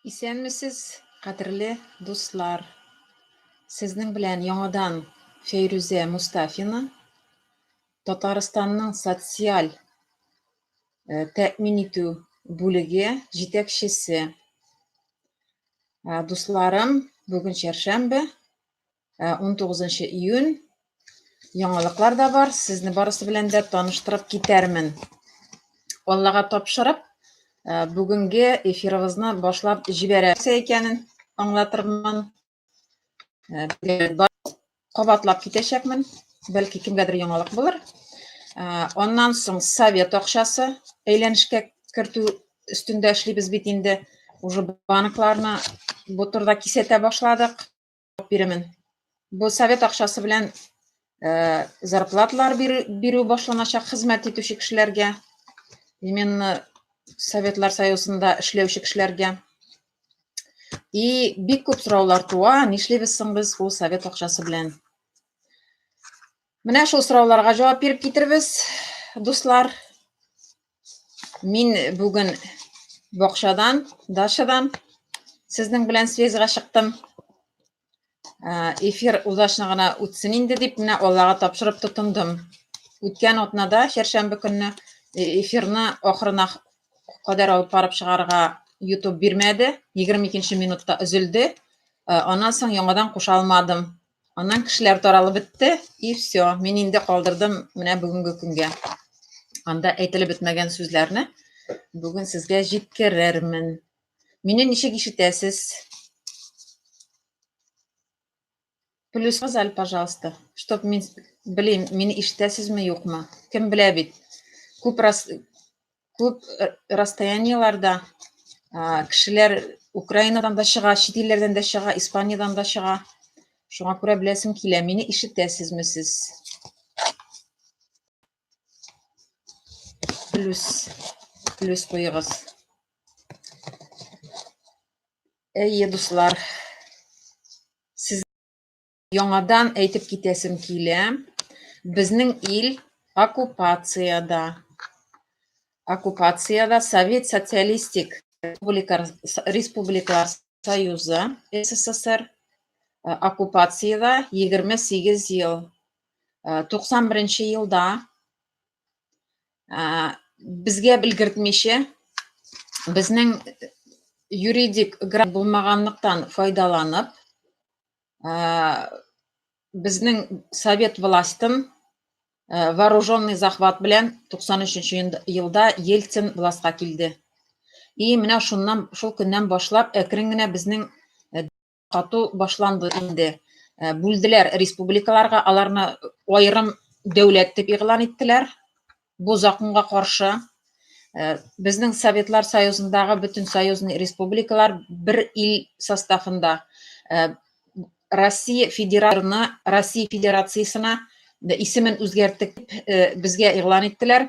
Исәнмесез, кадерле дуслар! Сезнең белән яңадан Фәйрүзә Мустафина, Татарстанның социаль э, тәэмин итү бүлеге җитәкчесе. Э, дусларым, бүген чәршәмбе, 19 э, июнь. Яңалыклар да бар, сезне барысы белән дә таныштырып китәрмен. Аллага тапшырып, э, бүгенге эфирыбызны башлап җибәрәсе икәнен аңлатырмын. Э, кабатлап китәчәкмен, бәлки кемгәдер яңалык булыр. Аннан соң совет акчасы әйләнешкә кертү өстендә эшлибез бит инде. Уже банкларны бу турыда кисәтә башладык. Биремен. Бу совет акчасы белән э, зарплаталар бирү, бирү башланачак хезмәт итүче кешеләргә. Именно Советлар Союзында эшләүче кешеләргә. И бик күп сораулар туа, нишлибез соң без ул совет акчасы белән? Менә шул сорауларга җавап биреп китербез, дуслар. Мин бүген бакчадан, дачадан сезнең белән связьга чыктым. Э, эфир удачно гына үтсен инде дип, менә Аллага тапшырып тотындым. Үткән атнада, чәршәмбе көнне э, эфирны ахырына кадәр алып барып чыгарга YouTube бирмәде. 22 минутта өзелде. Э, аннан соң яңадан куша алмадым. Аннан кешеләр таралып бетте, и все. Мин инде калдырдым менә бүгенге көнгә. Анда әйтелеп бетмәгән сүзләрне бүген сезгә җиткерермен. Мине ничек ишетәсез? Плюс әле, пожалуйста, чтоб мин белим, мине ишетәсезме, юкмы? Кем белә бит. Күп рас күп э, расстояниеларда кешеләр Украинадан да чыга, чит илләрдән дә чыга, Испаниядән дә чыга. Шуңа күрә беләсем килә, мине ишетәсезме сез? Плюс, плюс куегыз. Әйе, дуслар. Сез Яңадан әйтеп китәсем килә, безнең ил оккупациядә. Оккупациядә Совет Социалистик Республикалар Союзы, СССР, э, оккупациядә 28 ел. 91 э, елда э, безгә белгертмичә, безнең юридик грант булмаганлыктан файдаланып, безнең совет властен вооруженный захват белән 93 елда Ельцин властька килде. И менә шуннан, шул көннән башлап әкрен генә безнең кату башланды инде. Бүлделәр республикаларга, аларны аерым дәүләт дип игълан иттеләр. Бу законга каршы э, безнең Советлар Союзындагы бөтен союзный республикалар бер ил составында. Э, Россия Федерациясына, Россия Федерациясенә исемен үзгәрттек э, безгә игълан иттеләр.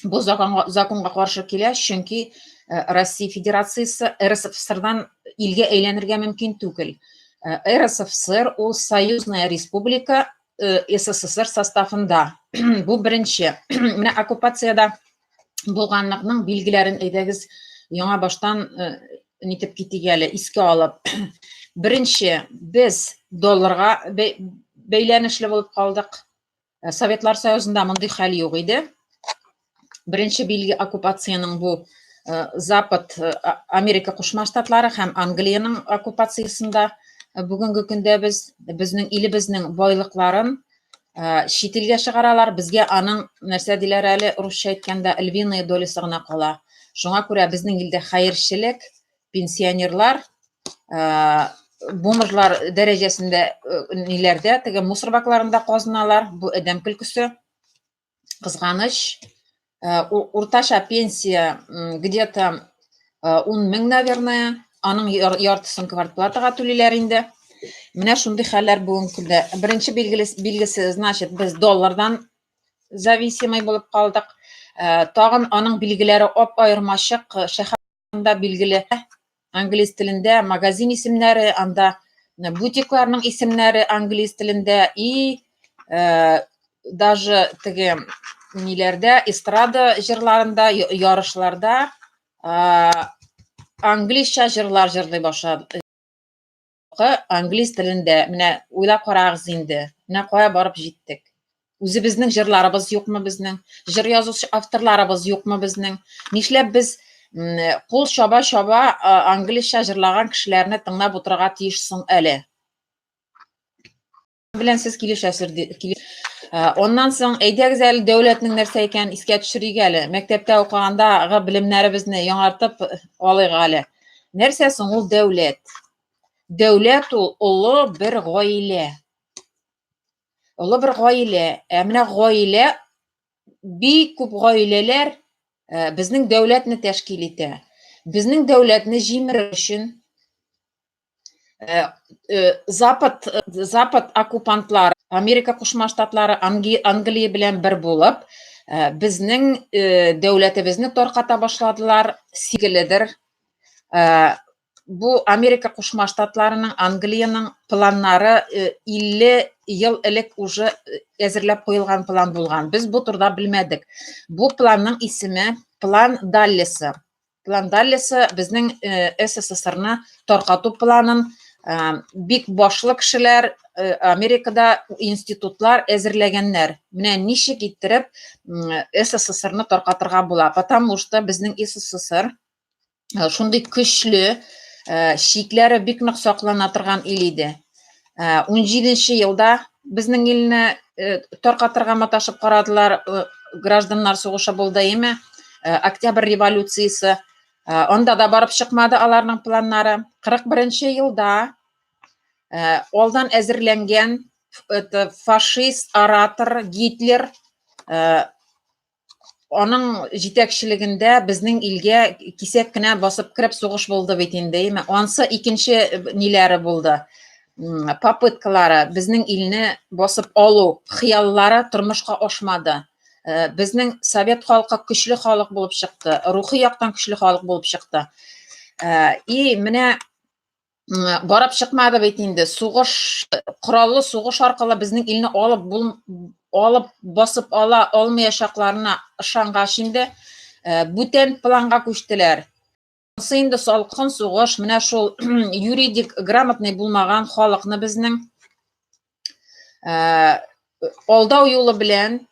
Бу законга, законга каршы килә, чөнки Россия Федерациясе РСФСРдан илгә әйләнергә мөмкин түгел. РСФСР ул союзная республика Э, СССР составында. Бу беренче. Менә оккупациядә булганлыкның билгеләрен әйдәгез яңа баштан э, нитеп китик әле, искә алып. Беренче, без долларга бәйләнешле булып калдык. Э, Советлар Союзында мондый хәл юк иде. Беренче билге оккупациянең бу э, Запад э, Америка Кушма Штатлары һәм Англиянең оккупациясендә э, бүгенге көндә без безнең илебезнең байлыкларын чит илгә чыгаралар, безгә аның нәрсә диләр әле, русча әйткәндә, львиная долясы гына кала. Шуңа күрә безнең илдә хәерчелек, пенсионерлар, бомжлар дәрәҗәсендә ниләрдә, теге мусор бакларында казыналар, бу адәм көлкесе. Кызганыч. Э, уртача пенсия где-то 10 э, мең, наверное. Аның яртысын квартплатага түлиләр инде. Менә шундый хәлләр бүгенге көндә. Беренче билгесе, значит, без доллардан зависимый булып калдык. Э, тагын аның билгеләре ап-аермачык шәһәр анда билгеле англиз телендә магазин исемнәре, анда бутикларның исемнәре англиз телендә и э, даже теге ниләрдә, эстрада җырларында, ярышларда э, английча җырлар җырлый башлады. Английс телендә, менә уйлап карагыз инде, менә кая барып җиттек. Үзебезнең җырларыбыз юкмы безнең? Җыр язучы авторларыбыз юкмы безнең? Нишләп без кул чаба-чаба английча җырлаган кешеләрне тыңлап утырырга тиеш соң әле? Белән сез килешәсез. Аннан соң әйдәгез әле дәүләтнең нәрсә икәнен искә төшерик әле. Мәктәптә укыгандагы белемнәребезне яңартып алыйк әле. Нәрсә соң ул дәүләт? Дәүләт ул олы бер гаилә. Олы бер гаилә. Ә менә гаилә бик күп гаиләләр безнең дәүләтне тәшкил итә. Безнең дәүләтне җимерер өчен Запад, Запад оккупантлары, Америка Кушма Штатлары, Англия белән бер булып, безнең дәүләтебезне тарката башладылар, сигеледер. Бу Америка Кушма Штатларының, Англиянең планнары 50 ел элек уже әзерләп куелган план булган. Без бу турыда белмәдек. Бу планның исеме План Даллеса. План Даллеса безнең СССРны таркату планын бик башлы кешеләр Америкада институтлар әзерләгәннәр. Менә ничек иттереп СССРны таркатырга була. Потому что безнең СССР шундый көчле, чикләре бик нык саклана торган ил иде. 17 елда безнең илне таркатырга маташып карадылар, гражданнар сугышы булды, име? Октябрь революциясе. Анда да барып чыкмады аларның планнары. 41 елда алдан әзерләнгән это фашист оратор Гитлер аның җитәкчелегендә безнең илгә кисәк кенә басып кереп сугыш булды бит инде, әйме? Ансы икенче ниләре булды? Попыткалары безнең илне басып алу хыяллары тормышка ашмады. Безнең совет халкы көчле халык булып чыкты, рухи яктан көчле халык булып чыкты. И менә барып чыкмады бит инде. Сугыш, кораллы сугыш аркылы безнең илне алып бул, алып басып ала алмаячакларына ышангач инде бүтән планга күчтеләр. Ансы инде салкын сугыш, менә шул юридик грамотный булмаган халыкны безнең алдау юлы белән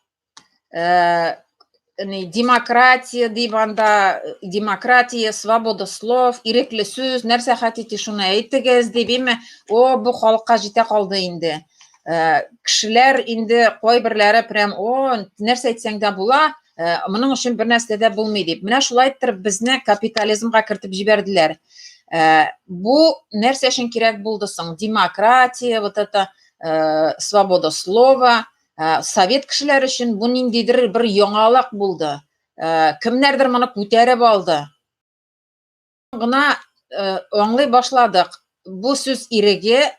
демократия дип анда демократия, свобода слов, ирекле сүз, нәрсә хотите, шуны әйтегез дип, име, о, бу халыкка җитә калды инде. Кешеләр инде кайберләре прям, о, нәрсә әйтсәң дә була, моның өчен бер нәрсә дә булмый дип. Менә шулай иттереп безне капитализмга кертеп җибәрделәр. Бу нәрсә өчен кирәк булды соң? Демократия, вот это свобода слова, совет кешеләре өчен бу ниндидер бер яңалык булды. Кемнәрдер моны күтәреп алды. Гына аңлый башладык. Бу сүз иреге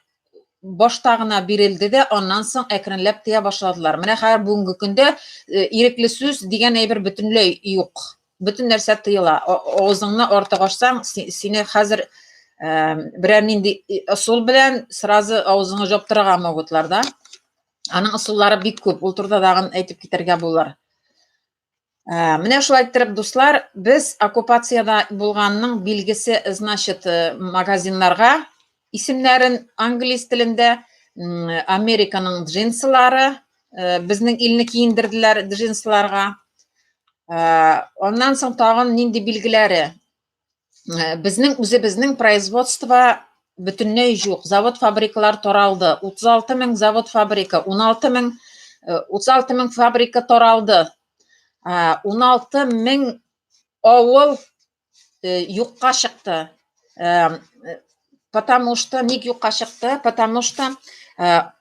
башта гына бирелде дә, аннан соң әкренләп тыя башладылар. Менә хәзер бүгенге көндә ирекле сүз дигән әйбер бөтенләй юк. Бөтен нәрсә тыела. Авызыңны артык ачсаң, сине хәзер берәр нинди ысул белән сразу авызыңны жаптырырга могутлар да. Аның ысуллары бик күп. Ул турыда тагын әйтеп китәргә булыр. Менә шулай иттереп, дуслар, без оккупациядә булганның билгесе, значит, магазиннарга исемнәрен английс телендә, Американың джинсылары, безнең илне киендерделәр джинсыларга. Аннан соң тагын нинди билгеләре? Безнең үзебезнең производство бөтенләй юк. Завод фабрикалар таралды. 36 мең завод фабрика, 16 мең, 36 мең фабрика таралды. 16 мең авыл юкка чыкты. Потому что ник юкка чыкты? Потому что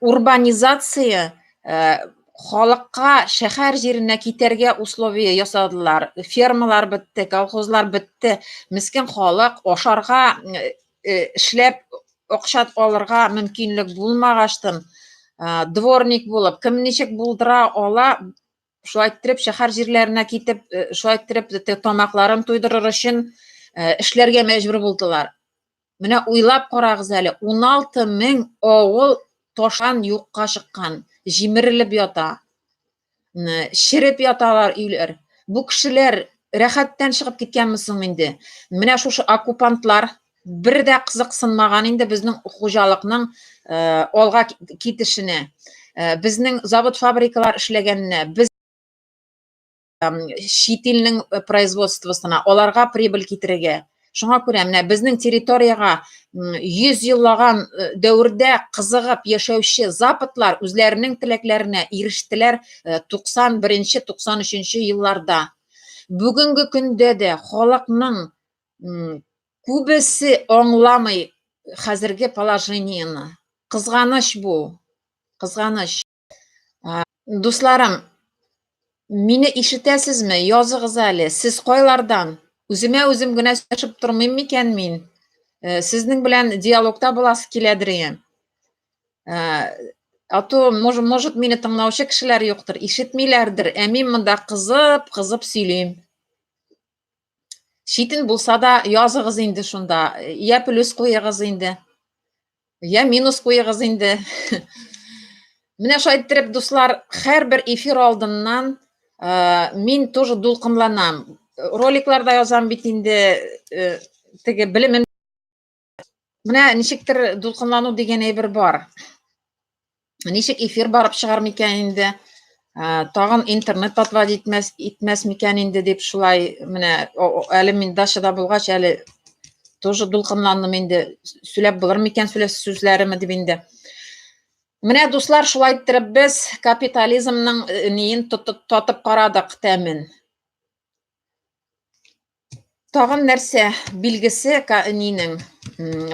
урбанизация халыкка шәһәр җиренә китәргә условия ясадылар. Фермалар бетте, колхозлар бетте. Мескен халык ашарга эшләп акча алырга мөмкинлек булмагачтын, дворник булып, кем ничек булдыра ала, шулай иттереп шәһәр җирләренә китеп, шулай иттереп тамакларын туйдырыр өчен эшләргә мәҗбүр булдылар. Менә уйлап карагыз әле, 16 мең авыл ташан юкка чыккан, җимерелеп ята. Череп яталар өйләр. Бу кешеләр Рәхәттән чыгып киткәнме соң инде? Менә шушы оккупантлар бер дә кызыксынмаган инде безнең хуҗалыкның алга китешенә, безнең завод-фабрикалар эшләгәненә, без чит илнең производствосына, аларга прибыль китерергә. Шуңа күрә менә безнең территориягә 100 еллаган дәвердә кызыгып яшәүче западлар үзләренең теләкләренә ирештеләр 91-93 елларда. Бүгенге көндә дә халыкның күбесе аңламый хәзерге положениене. Кызганыч бу. Кызганыч. Дусларым, мине ишетәсезме? Языгыз әле. Сез кайлардан? Үземә үзем генә сөйләшеп тормыйм микән мин? Э, сезнең белән диалогта буласы киләдер я. Э, а то, может, может, мине тыңлаучы кешеләр юктыр, ишетмиләрдер. Ә мин монда кызып, кызып сөйлим. Читен булса да языгыз инде шунда. Я плюс куегыз инде. Я минус куегыз инде. Менә шулай иттереп, дуслар, һәрбер эфир алдыннан э, мин тоже дулкынланам. Роликларда язам бит инде, э, теге белемем. Менә ничектер дулкынлану дигән әйбер бар. Ничек эфир барып чыгар микән инде? Тагын интернет подводить итмәс, итмәс микән инде дип шулай менә әле мин дачада булгач, әле тоже дулкынландым инде. Сөйләп булыр микән сөйләс сүзләреме дип инде. Менә дуслар, шулай иттереп без капитализмның э, ниен татып карадык тәмен. Тагын нәрсә билгесе нинең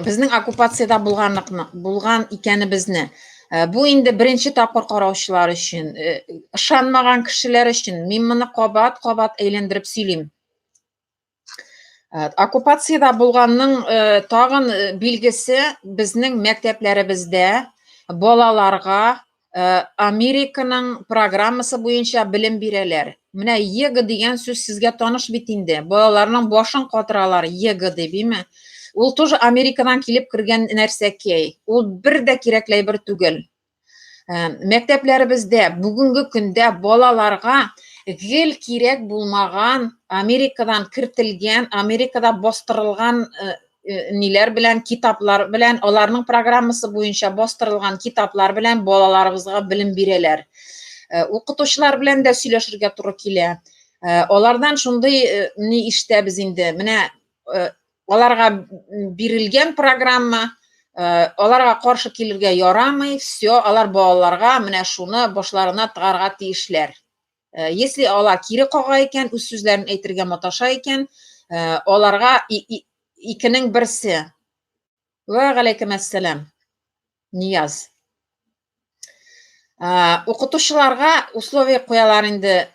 безнең оккупациядә булганлыкны, булган икәнебезне. Э, бу инде беренче тапкыр караучылар өчен, э, ышанмаган кешеләр өчен мин моны кабат-кабат әйләндереп сөйлим. Э, оккупациядә булганның тагын билгесе безнең мәктәпләребездә балаларга Американың программасы буенча белем бирәләр. Менә ЕГЭ дигән сүз сезгә таныш бит инде. Балаларның башын катыралар ЕГЭ дип, име? Ул тоже Америкадан килеп кергән нәрсәкәй. Ул бер дә кирәкле әйбер түгел. Мәктәпләребездә бүгенге көндә балаларга гел кирәк булмаган Америкадан кертелгән, Америкада бастырылган Э, ниләр белән, китаплар белән, аларның программасы буенча бастырылган китаплар белән балаларыбызга белем бирәләр. Э, укытучылар белән дә сөйләшергә туры килә. Э, алардан шундый ни ишетәбез инде. Менә аларга бирелгән программа, аларга каршы килергә ярамый, все, алар балаларга менә шуны башларына тыгарга тиешләр. Э, если алар кире кага икән, үз сүзләрен әйтергә маташа икән, э, аларга икенең берсе. Вә галәйкем әссәлам. Нияз. Э, укытучыларга условия куялар инде.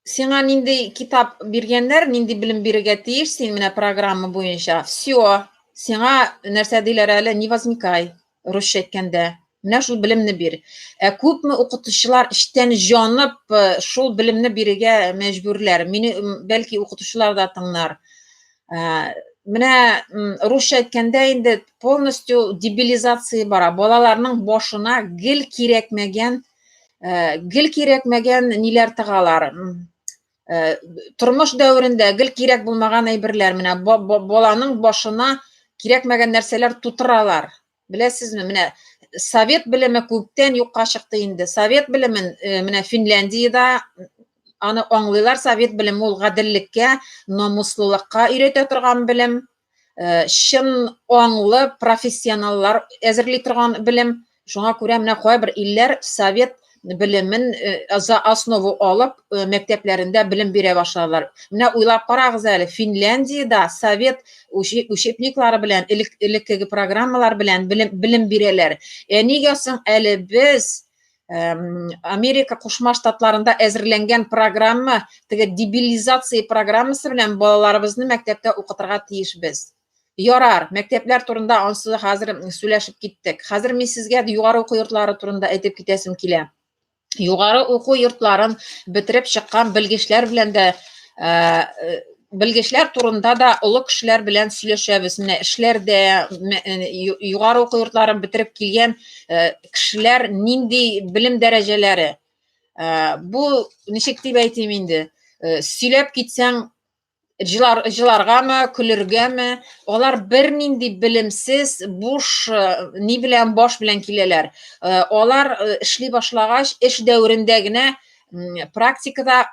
Сиңа нинди китап биргәннәр, нинди белем бирергә тиеш син менә программа буенча. Все, сиңа нәрсә диләр әле, не возникай. Русча әйткәндә, менә шул белемне бир. Ә күпме укытучылар эчтән җанып э, шул белемне бирергә мәҗбүрләр. Мине бәлки укытучылар да тыңлар. Э, менә русча әйткәндә инде полностью дебилизация бара. Балаларның башына гел кирәкмәгән, э, гел кирәкмәгән ниләр тыгалар. Тормыш дәверендә гел кирәк булмаган әйберләр менә баланың башына кирәкмәгән нәрсәләр тутыралар. Беләсезме, менә совет белеме күптән юкка чыкты инде. Совет белемен э, менә Финляндиядә аны аңлыйлар, совет белеме ул гаделлеккә, намуслылыкка өйрәтә торган белем. Э, чын аңлы профессионаллар әзерли торган белем. Шуңа күрә менә кайбер илләр совет белемен э, за основу алып э, мәктәпләрендә белем бирә башладылар. Менә уйлап карагыз әле, Финляндиядә совет учебниклары белән, элеккеге программалар белән белем, белем бирәләр. Ә нигә соң әле без Америка Кушма Штатларында әзерләнгән программа, теге дебилизация программасы белән балаларыбызны мәктәптә укытырга тиешбез. Ярар, мәктәпләр турында ансы хәзер сөйләшеп киттек. Хәзер мин сезгә югары уку йортлары турында әйтеп китәсем килә. Югары уку йортларын бетереп чыккан белгечләр белән дә э, белгечләр турында да олы кешеләр белән сөйләшәбез. Менә эшләрдә э, югары уку йортларын бетереп килгән э, кешеләр нинди белем дәрәҗәләре. Бу ничек дип әйтим инде, сөйләп китсәң, Җылар, җыларгамы, көлергәме? Алар бернинди белемсез, буш ни белән, баш белән киләләр. Алар эшли башлагач, эш дәверендә генә практикада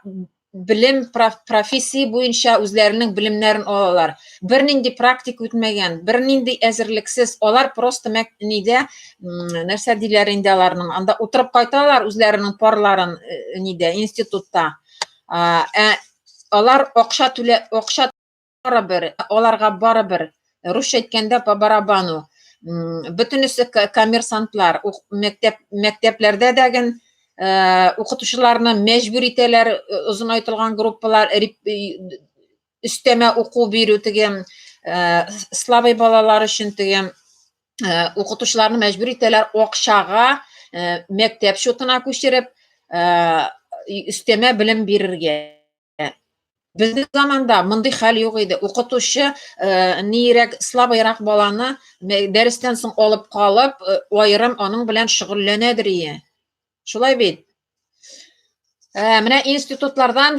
белем, профессия буенча үзләренең белемнәрен алалар. Бернинди практика үтмәгән, бернинди әзерлексез, алар просто нидә, нәрсә диләр инде аларның, анда утырып кайталар үзләренең парларын нидә, институтта. Ә алар акча түлә, акча барыбер, аларга барыбер, русча әйткәндә, по барабану. Бөтенесе коммерсантлар. Мәктәп, мәктәпләрдә дә ген укытучыларны мәҗбүр итәләр, озынайтылган группалар, өстәмә уку бирү теге слабый балалар өчен, теге укытучыларны мәҗбүр итәләр акчага мәктәп счетына күчереп өстәмә белем бирергә. Безнең заманда мондый хәл юк иде. Укытучы нирәк слабыйрак баланы дәрестән соң алып калып, аерым аның белән шөгыльләнәдер ие. Шулай бит? Менә институтлардан